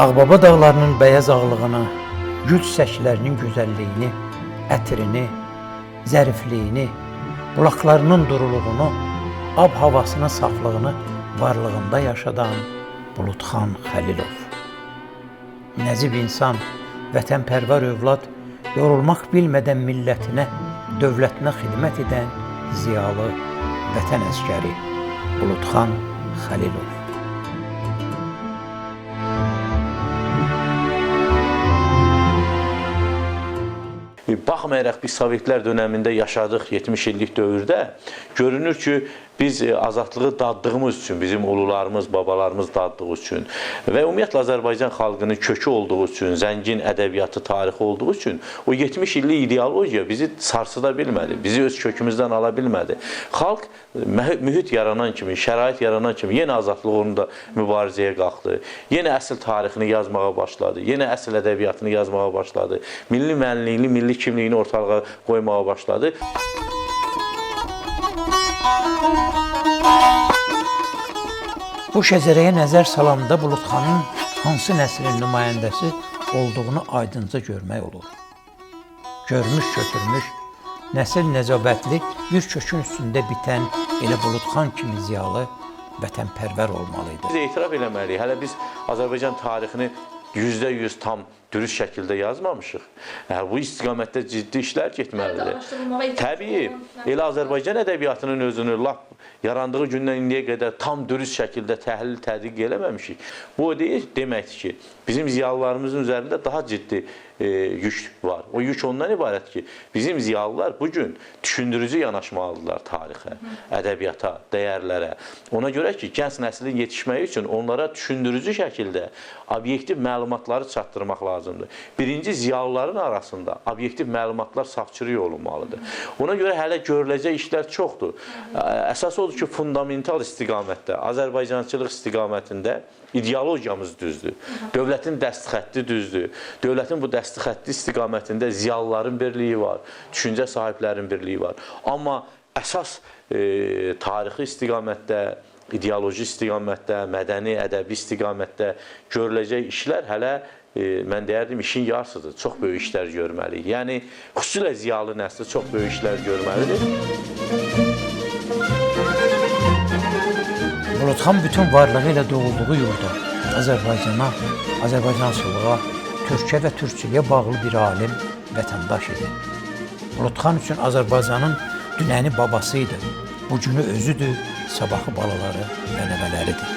Ağbaba dağlarının bəyaz ağlığını, gül çiçəklərinin gözəlliyini, ətrini, zərifliyini, bulaqlarının duruluğunu, ab havasının saflığını varlığında yaşadan Buludxan Xəlilov. Nəcib insan, vətənpərvər övlad, yorulmaq bilmədən millətinə, dövlətinə xidmət edən ziyalı vətən əsgəri Buludxan Xəlilov. Baxmayaraq biz Sovetlər dönəmində yaşadıq 70 illik dövrdə, görünür ki, biz azadlığı daddığımız üçün, bizim ulularımız, babalarımız daddığı üçün və ümumiyyətlə Azərbaycan xalqının kökü olduğu üçün, zəngin ədəbiyyatı, tarixi olduğu üçün o 70 illik ideologiya bizi sarsıda bilmədi, bizi öz kökümüzdən ala bilmədi. Xalq mühit yaranan kimi, şərait yaranan kimi yenə azadlıq uğrunda mübarizəyə qalxdı, yenə əsl tarixini yazmağa başladı, yenə əsl ədəbiyyatını yazmağa başladı, milli mənliyini, milli kimliyini ortalığa qoymağa başladı. Bu şəcərəyə nəzər salanda Buludxanın hansı nəslin nümayəndəsi olduğunu aydınca görmək olur. Görmüş, götürmüş, nəsil nəcabətli bir kökün üstündə bitən elə Buludxan kimi ziyalı vətənpərvər olmalıydı. Biz etiraf eləməliyik. Hələ biz Azərbaycan tarixini %100 tam dürüst şəkildə yazmamışıq. Bu istiqamətdə ciddi işlər getməlidir. Təbii, elə Azərbaycan ədəbiyyatının özünü lap yarandığı gündən indiyə qədər tam dürüst şəkildə təhlil, tədqiq eləməmişik. Bu o deyil, deməkdir ki, bizim ziyalılarımızın üzərində daha ciddi yük var. O yük ondan ibarət ki, bizim ziyalılar bugün düşündürücü yanaşmalıdırlar tarixə, ədəbiyyata, dəyərlərə. Ona görə ki, gənc nəslin yetişməyi üçün onlara düşündürücü şəkildə obyektiv məlumatları çatdırmaq lazımdır. Birinci, ziyalıların arasında obyektiv məlumatlar safçırıq olunmalıdır. Ona görə hələ görüləcək işlər çoxdur. Əsas odur ki, fundamental istiqamətdə, Azərbaycançılıq istiqamətində ideologiyamız düzdür. Dövlətin dəst xətti düzdür. Dövlətin bu dəst xətti istiqamətində ziyalıların birliyi var, düşüncə sahiblərinin birliyi var. Amma əsas tarixi istiqamətdə, ideoloji istiqamətdə, mədəni, ədəbi istiqamətdə görüləcək işlər hələ mən deyərdim işin yarısıdır. Çox böyük işlər görməliyik. Yəni xüsusilə ziyalı nəsli çox böyük işlər görməlidir. Buludxan bütün varlığı ilə doğulduğu yurda, Azərbaycana, Azərbaycançılığa, Türkə və türkçülüyə bağlı bir alim, vətəndaş idi. Buludxan üçün Azərbaycanın dünəni babası idi. Bugünü özüdür, sabahı balaları və nəvələridir.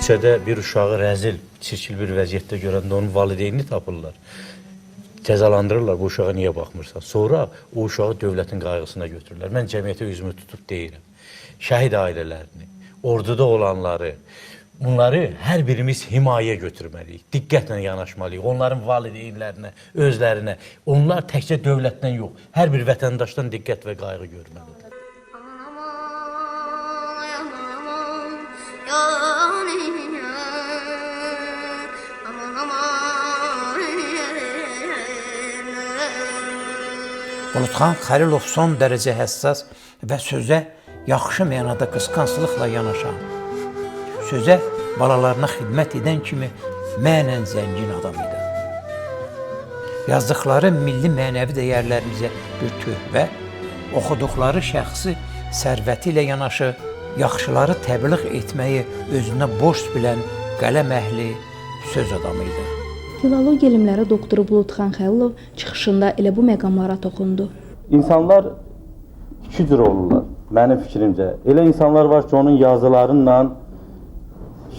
Küçədə bir uşağı rəzil, çirkli bir vəziyyətdə görəndə onun valideynini tapırlar. Cəzalandırırlar, bu uşağa niyə baxmırsan? Sonra o uşağı dövlətin qayğısına götürürlər. Mən cəmiyyətə üzümü tutub deyirəm. Şəhid ailələrini, orduda olanları, bunları hər birimiz himayə götürməliyik, diqqətlə yanaşmalıyıq. Onların valideynlərinə, özlərinə. Onlar təkcə dövlətdən yox, hər bir vətəndaşdan diqqət və qayğı görməlidir. Buludxan Xəlilov son dərəcə həssas və sözə yaxşı mənada qısqanclıqla yanaşan, sözə balalarına xidmət edən kimi mənən zəngin adam idi. Yazdıqları milli mənəvi dəyərlərimizə bir töhfə, oxuduqları şəxsi sərvəti ilə yanaşı, yaxşıları təbliğ etməyi özünə borc bilən qələm əhli söz adamı idi. Filologiya elmləri doktoru Buludxan Xəlilov çıxışında elə bu məqamlara toxundu. İnsanlar iki cür olurlar mənim fikrimcə. Elə insanlar var ki, onun yazılarıyla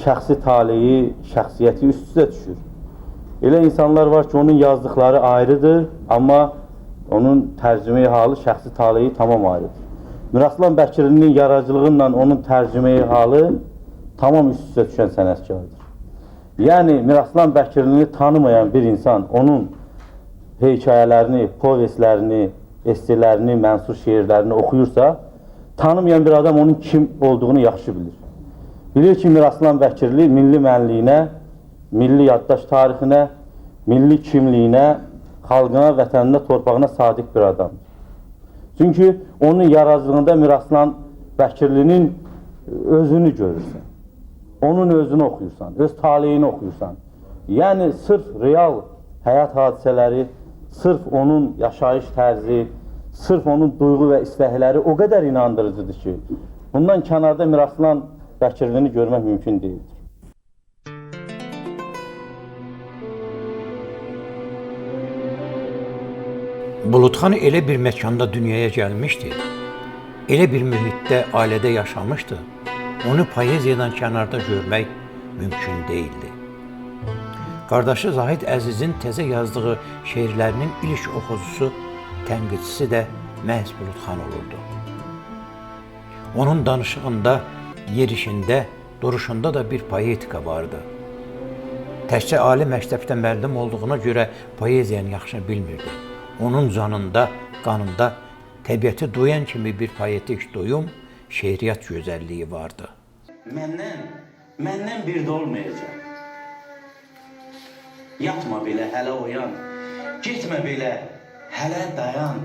şəxsi taleyi, şəxsiyyəti üst-üstə düşür. Elə insanlar var ki, onun yazdıqları ayrıdır, amma onun tərcümeyi halı, şəxsi taleyi tamam ayrıdır. Miraslan Bəkirlinin yaradıcılığıyla onun tərcümeyi halı tamam üst-üstə düşən sənətkardır. Yəni, Miraslan Bəkirlini tanımayan bir insan onun hekayələrini, povestlərini, esselerini, mənsur şeirlərini oxuyursa, tanımayan bir adam onun kim olduğunu yaxşı bilir. Bilir ki, Miraslan Bəkirli milli mənliyinə, milli yaddaş tarixinə, milli kimliyinə, xalqına, vətəninə, torpağına sadiq bir adamdır. Çünki onun yaradıcılığında Miraslan Bəkirlinin özünü görürsən. Onun özünü oxuyursan, öz taleyini oxuyursan. Yəni, sırf real həyat hadisələri, sırf onun yaşayış tərzi, sırf onun duyğu və istəkləri o qədər inandırıcıdır ki, bundan kənarda Miraslan Bəkirlini görmək mümkün deyildir. Buludxan elə bir məkanda dünyaya gəlmişdi, elə bir mühitdə, ailədə yaşamışdı, onu poeziyadan kənarda görmək mümkün deyildi. Qardaşı Zahid Əzizin təzə yazdığı şeirlərinin ilk oxucusu, tənqidçisi də məhz Buludxan olurdu. Onun danışığında, yerişində, duruşunda da bir poetika vardı. Təkcə ali məktəbdə müəllim olduğuna görə poeziyanı yaxşı bilmirdi. Onun canında, qanında təbiəti duyan kimi bir poetik duyum, şeiriyyat gözəlliyi vardı. Məndən bir də olmayacaq. Yatma belə, hələ oyan. Getmə belə, hələ dayan.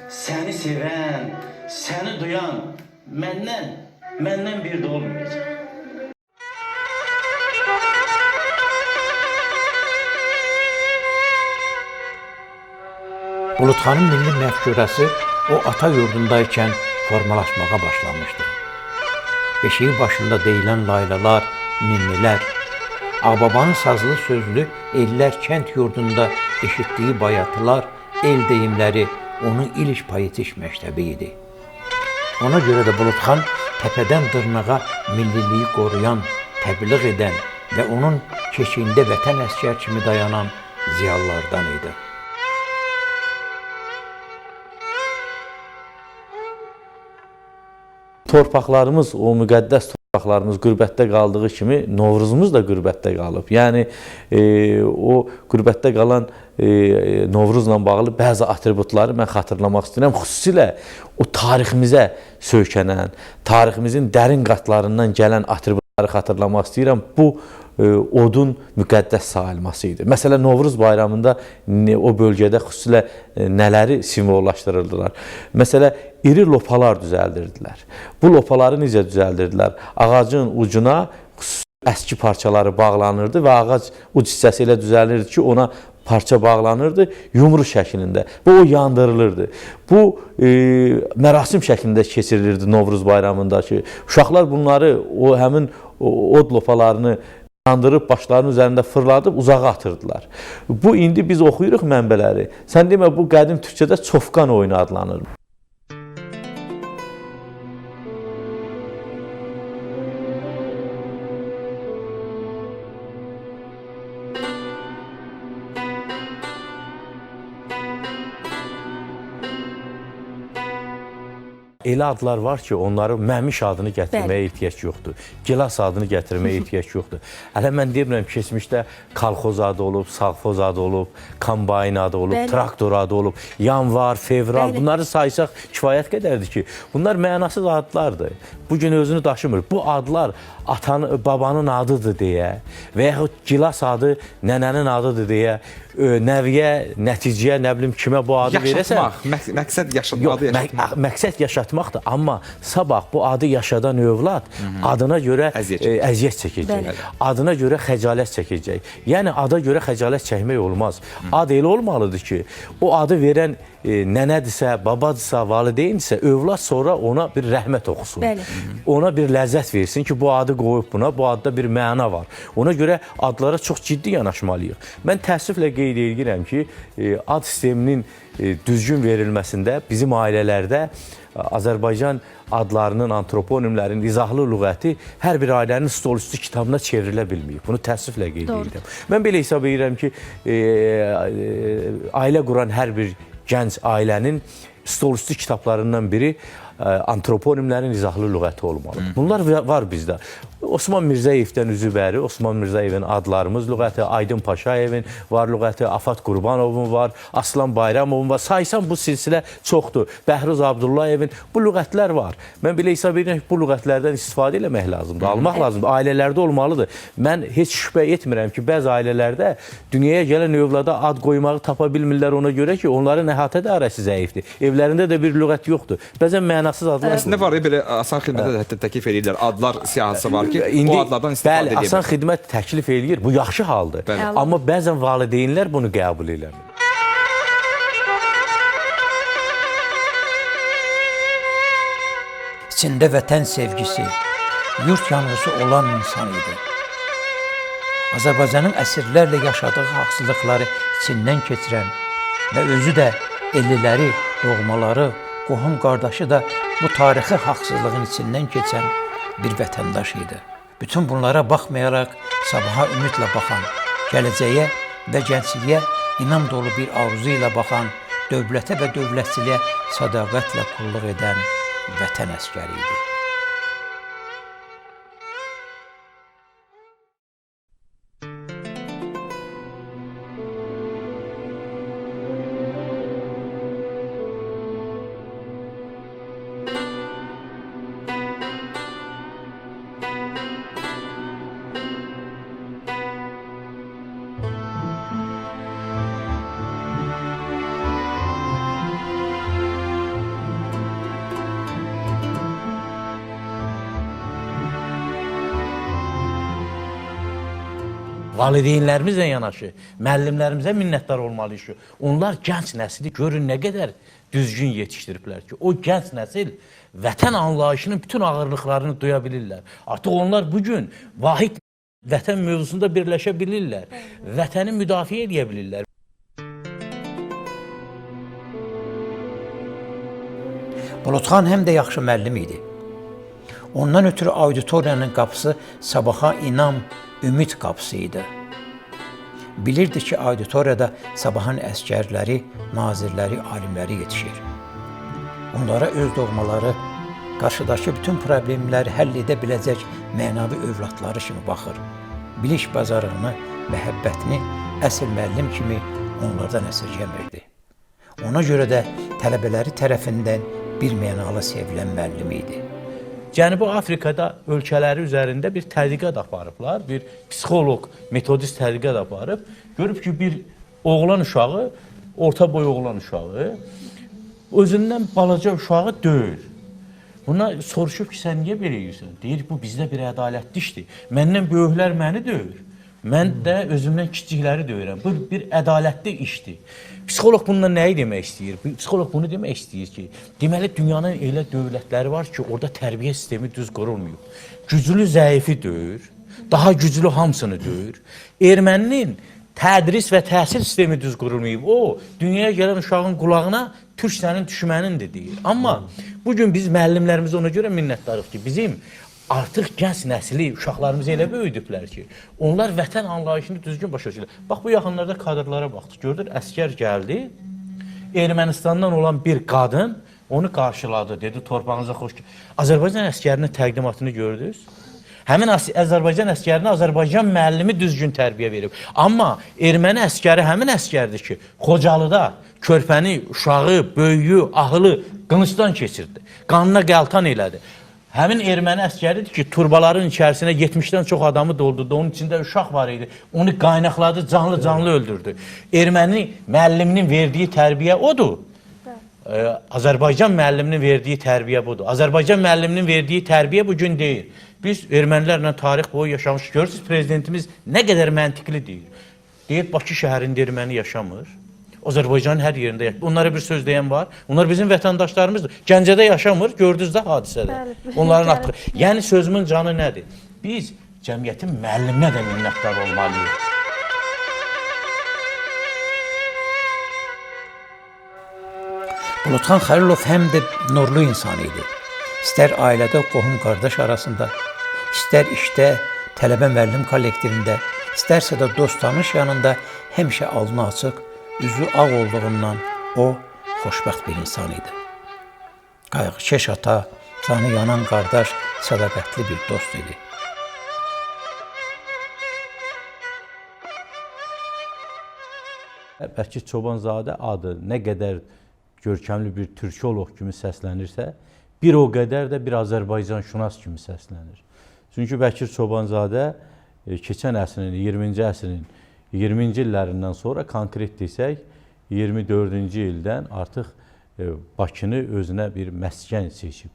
Səni sevən, səni duyan məndən bir də olmayacaq. Buludxanın milli məfkurəsi o ata yurdundaykən formalaşmağa başlamışdı. Beşiği başında deyilən laylalar, minnilər, Ağbabanın sazlı sözlü ellər kənd yurdunda eşitdiyi bayatılar, el deyimləri onun ilk poetik məktəbi idi. Ona görə də Buludxan təpədən dırnağa milliliyi qoruyan, təbliğ edən və onun keşiyində vətən əsgər kimi dayanan ziyalılardan idi. Torpaqlarımız, o müqəddəs torpaqlarımız qürbətdə qaldığı kimi Novruzumuz da qürbətdə qalıb. Yəni, o qürbətdə qalan Novruzla bağlı bəzi atributları mən xatırlamaq istəyirəm. Xüsusilə o tariximizə söykənən, tariximizin dərin qatlarından gələn atributları xatırlamaq istəyirəm. Bu, odun müqəddəs sayılması idi. Məsələn, Novruz bayramında o bölgədə xüsusilə nələri simvollaşdırırdılar? Məsələ, iri lopalar düzəldirdilər. Bu lopaları necə düzəldirdilər? Ağacın ucuna əski parçaları bağlanırdı və ağac uc hissəsi elə düzəlirdi ki, ona parça bağlanırdı yumru şəklində və o yandırılırdı. Bu mərasim şəklində keçirilirdi Novruz bayramındakı. Uşaqlar bunları, o həmin od lopalarını yandırıb, başlarının üzərində fırladıb uzağa atırdılar. Bu, indi biz oxuyuruq mənbələri. Sən demə, bu qədim türkçədə çofqan oyunu adlanır. Elə adlar var ki, onları Məmiş adını gətirməyə ehtiyac yoxdur. Gilas adını gətirməyə ehtiyac yoxdur. Hələ mən demirəm, keçmişdə kolxoz adı olub, savxoz adı olub, kombayn adı olub, traktor adı olub, yanvar, fevral, bunları saysaq kifayət qədərdir ki, bunlar mənasız adlardır. Bugün özünü daşımır. Bu adlar atanın, babanın adıdır deyə və yaxud Gilas adı nənənin adıdır deyə nəviyə, nəticəyə, nə bilim kimə bu adı verəsən. Yaşatmaq, məqsəd yaşatmaq, adı yaşatmaq. Məqsəd yaşatmaqdır, amma sabah bu adı yaşadan övlad adına görə əziyyət çəkəcək. Adına görə xəcalət çəkəcək. Yəni ada görə xəcalət çəkmək olmaz. Ad elə olmalıdır ki, o adı verən nənədirsə, babadırsa, valideyndirsə, övlad sonra ona bir rəhmət oxusun. Ona bir ləzzət versin ki, bu adı qoyub buna, bu adda bir məna var. Ona görə adlara çox ciddi yanaşmalıyıq. Mən təəssüflə qeyd edirəm ki, ad sisteminin düzgün verilməsində bizim ailələrdə Azərbaycan adlarının, antroponimlərin izahlı lüğəti hər bir ailənin stolüstü kitabına çevrilə bilməyib. Bunu təəssüflə qeyd edirəm. Mən belə hesab edirəm ki, ailə quran hər bir gənc ailənin stolüstü kitablarından biri antroponimlərin izahlı lüğəti olmalıdır. Bunlar var bizdə. Osman Mirzəyevdən üzü bəri, Osman Mirzəyevin adlarımız lüğəti, Aydın Paşayevin var lüğəti, Afat Qurbanovun var, Aslan Bayramovun var. Saysam bu silsilə çoxdur. Bəhruz Abdullayevin bu lüğətlər var. Mən belə hesab edirəm ki, bu lüğətlərdən istifadə eləmək lazımdır, almaq lazımdır. Ailələrdə olmalıdır. Mən heç şübhə etmirəm ki, bəzi ailələrdə dünyaya gələn övlada ad qoymağı tapa bilmirlər ona görə ki, onların əhatə dairəsi zəifdir. Evlərində də bir lüğət yoxdur. Bəzən mənasız adlar. Əslində var ya, belə asan xidmətə də hətta təklif eləyirlər. Adlar siyahısı var ki, İndi, o adlardan istifadə bəli, edə asan xidmət təklif eləyir. Bu yaxşı haldır. Bəli. Amma bəzən valideynlər bunu qəbul eləmir. İçində vətən sevgisi, yurt yanğısı olan insan idi. Azərbaycanın əsrlərlə yaşadığı haqsızlıqları içindən keçirən və özü də elliləri, doğmaları, qohum qardaşı da bu tarixi haqsızlığın içindən keçən bir vətəndaş idi. Bütün bunlara baxmayaraq sabaha ümidlə baxan, gələcəyə və gəncliyə inam dolu bir arzu ilə baxan, dövlətə və dövlətçiliyə sədaqətlə qulluq edən vətən əsgəri idi. Valideynlərimizlə yanaşı, müəllimlərimizə minnətdar olmalıyıq ki, onlar gənc nəsli görün nə qədər düzgün yetişdiriblər ki, o gənc nəsil vətən anlayışının bütün ağırlıqlarını duya bilirlər. Artıq onlar bugün vahid vətən mövzusunda birləşə bilirlər. Vətəni müdafiə edə bilirlər. Buludxan həm də yaxşı müəllim idi. Ondan ötürü auditoriyanın qapısı sabaha inam, ümid qapısı idi. Bilirdi ki, auditoriyada sabahın əsgərləri, nazirləri, alimləri yetişir. Onlara öz doğmaları, qarşıdakı bütün problemləri həll edə biləcək mənəvi övladları kimi baxır. Bilik bacarığını, məhəbbətini əsl müəllim kimi onlardan əsirgəmirdi. Ona görə də tələbələri tərəfindən bir mənalı sevilən müəllim idi. Cənubi Afrikada ölkələri üzərində bir tədqiqat aparıblar. Bir psixoloq, metodist tədqiqat aparıb. Görüb ki, bir oğlan uşağı, orta boy oğlan uşağı özündən balaca uşağı döyür. Buna soruşub ki, sən niyə belə edirsən? Deyir, bu bizdə bir ədalətli işdir. Məndən böyüklər məni döyür. Mən də özümdən kiçikləri döyürəm. Bu bir ədalətli işdir. Psixoloq bununla nəyi demək istəyir? Psixoloq bunu demək istəyir ki, deməli dünyanın elə dövlətləri var ki, orada tərbiyə sistemi düz qurulmayıb. Güclü zəifi döyür, daha güclü hamısını döyür. Erməninin tədris və təhsil sistemi düz qurulmayıb. O, dünyaya gələn uşağın qulağına türk sənin düşmənindir deyir. Amma bugün biz müəllimlərimizə ona görə minnətdarıq ki, bizim artıq gənc nəsli uşaqlarımızı elə böyüdüblər ki, onlar vətən anlayışını düzgün başa düşürlər. Bax, bu yaxınlarda kadrlara baxdıq. Gördük, əskər gəldi, Ermənistandan olan bir qadın onu qarşıladı, dedi, torpağınıza xoş gəldiniz. Azərbaycan əskərinin təqdimatını gördünüz. Həmin Azərbaycan əskərinə Azərbaycan müəllimi düzgün tərbiyə verib. Amma erməni əskəri həmin əskərdir ki, Xocalıda körpəni, uşağı, böyüyü, ahılı qılıncdan keçirdi. Qanına qəltan elədi. Həmin erməni əskəridir ki, turbaların içərisinə 70-dən çox adamı doldurdu. Onun içində uşaq var idi. Onu qaynaqladı, canlı-canlı öldürdü. Erməni müəlliminin verdiyi tərbiyə odur. Azərbaycan müəlliminin verdiyi tərbiyə budur. Azərbaycan müəlliminin verdiyi tərbiyə bugün deyil. Biz ermənilərlə tarix boyu yaşamışıq. Görürsünüz, prezidentimiz nə qədər məntiqli deyir. Deyir, Bakı şəhərində erməni yaşamır. Azərbaycanın hər yerində yaşamır. Onlara bir söz deyən var. Onlar bizim vətəndaşlarımızdır. Gəncədə yaşamır, gördünüz də hadisədə. Bəli. Onların atdığı. Yəni sözümün canı nədir? Biz cəmiyyətin müəlliminə də minnətdar olmalıyıq. Buludxan Xəlilov həm də nurlu insan idi. İstər ailədə qohum-qardaş arasında, istər işdə, tələbə müəllim kollektivində, istərsə də dost-tanış yanında həmişə alnı açıq, üzü ağ olduğundan o xoşbəxt bir insan idi. Qayğıkeş ata, canı yanan qardaş, sədaqətli bir dost idi. Bəkir Çobanzadə adı nə qədər görkəmli bir türkoloq kimi səslənirsə, bir o qədər də bir Azərbaycanşünas kimi səslənir. Çünki Bəkir Çobanzadə keçən əsrin, 20-ci əsrin 20-ci illərindən sonra konkret desək, 24-cü ildən artıq Bakını özünə bir məskən seçib.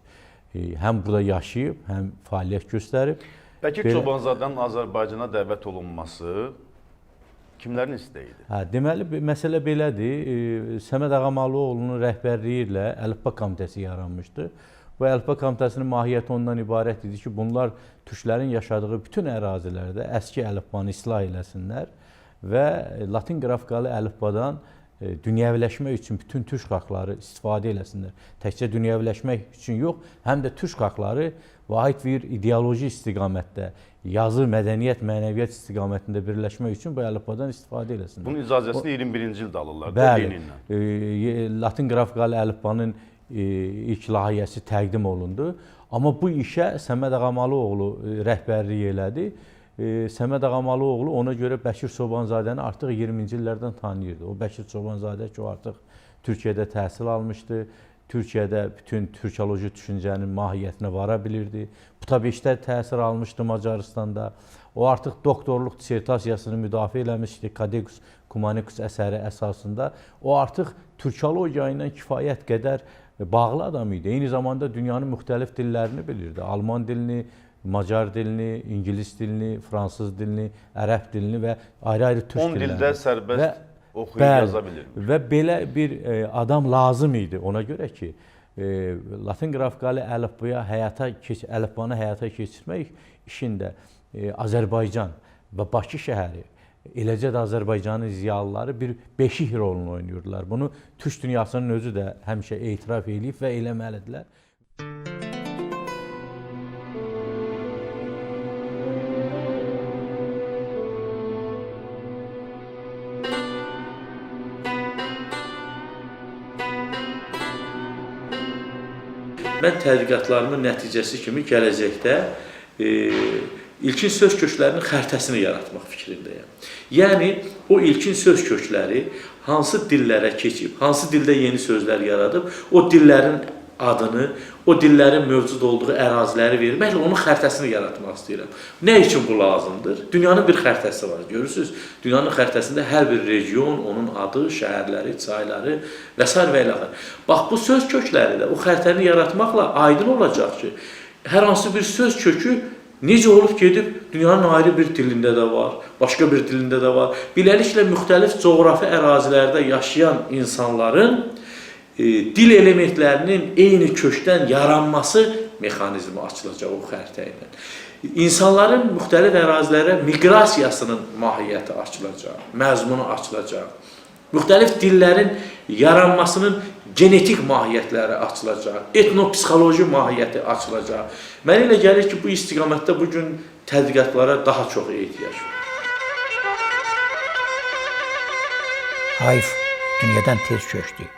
Həm burada yaşayıb, həm fəaliyyət göstərib. Bəkir Çobanzadənin Azərbaycana dəvət olunması kimlərin istəyi idi? Hə, deməli, məsələ belədir. Səməd Ağamalıoğlunun rəhbərliyi ilə Əlifba Komitəsi yaranmışdı. Bu Əlifba Komitəsinin mahiyyəti ondan ibarət idi ki, bunlar türklərin yaşadığı bütün ərazilərdə əski əlifbanı islah eləsinlər və Latin qrafikalı əlifbadan dünyəviləşmək üçün bütün türk xalqları istifadə eləsinlər. Təkcə dünyəviləşmək üçün yox, həm də türk xalqları vahid bir ideoloji istiqamətdə, yazı, mədəniyyət, mənəviyyat istiqamətində birləşmək üçün bu əlifbadan istifadə eləsinlər. Bunun icazəsini 21-ci ildə alırlar, bəli, Leninlə. Latin qrafikalı əlifbanın ilk layihəsi təqdim olundu. Amma bu işə Səməd Ağamalıoğlu rəhbərlik elədi. Səməd Ağamalıoğlu ona görə Bəkir Çobanzadəni artıq 20-ci illərdən tanıyırdı. O Bəkir Çobanzadə ki, o artıq Türkiyədə təhsil almışdı. Türkiyədə bütün türkoloji düşüncənin mahiyyətinə vara bilirdi. Butabeşdə təsir almışdı Macaristanda. O artıq doktorluq dissertasiyasını müdafiə eləmişdi Kadekus Kumanikus əsəri əsasında. O artıq türkologiya ilə kifayət qədər bağlı adam idi. Eyni zamanda dünyanın müxtəlif dillərini bilirdi. Alman dilini, Macar dilini, İngilis dilini, Fransız dilini, ərəb dilini və ayrı-ayrı türk dillərini. 10 dildə sərbəst oxuyub yaza bilirmiş. Və belə bir adam lazım idi ona görə ki, Latin qrafikalı əlifbaya əlifbanı həyata keçirmək işində Azərbaycan və Bakı şəhəri, eləcə də Azərbaycanın ziyalıları bir beşik rolunu oynayırdılar. Bunu türk dünyasının özü də həmişə etiraf eləyib və eləməlidirlər. Mən tədqiqatlarımın nəticəsi kimi gələcəkdə ilkin söz köklərinin xəritəsini yaratmaq fikrindəyəm. Yəni, o ilkin söz kökləri hansı dillərə keçib, hansı dildə yeni sözlər yaradıb, o dillərin adını, o dillərin mövcud olduğu əraziləri verməklə onun xəritəsini yaratmaq istəyirəm. Nə üçün bu lazımdır? Dünyanın bir xəritəsi var, görürsünüz. Dünyanın xəritəsində hər bir region, onun adı, şəhərləri, çayları və s. və ilaxır. Bax, bu söz kökləri də o xəritəni yaratmaqla aydın olacaq ki, hər hansı bir söz kökü necə olub gedib dünyanın ayrı bir dilində də var, başqa bir dilində də var. Beləliklə, müxtəlif coğrafi ərazilərdə yaşayan insanların dil elementlərinin eyni kökdən yaranması mexanizmi açılacaq o xəritə ilə. İnsanların müxtəlif ərazilərə miqrasiyasının mahiyyəti açılacaq, məzmunu açılacaq. Müxtəlif dillərin yaranmasının genetik mahiyyətləri açılacaq, etnopsixoloji mahiyyəti açılacaq. Mənə elə gəlir ki, bu istiqamətdə bugün tədqiqatlara daha çox ehtiyac var. Hayf, dünyadan tez köçdü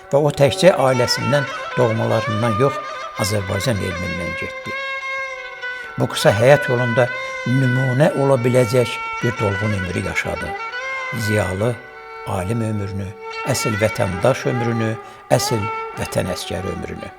və o təkcə ailəsindən, doğmalarından yox, Azərbaycan elmindən getdi. Bu qısa həyat yolunda nümunə ola biləcək bir dolğun ömrü yaşadı. Ziyalı, alim ömrünü, əsl vətəndaş ömrünü, əsl vətən əsgəri ömrünü.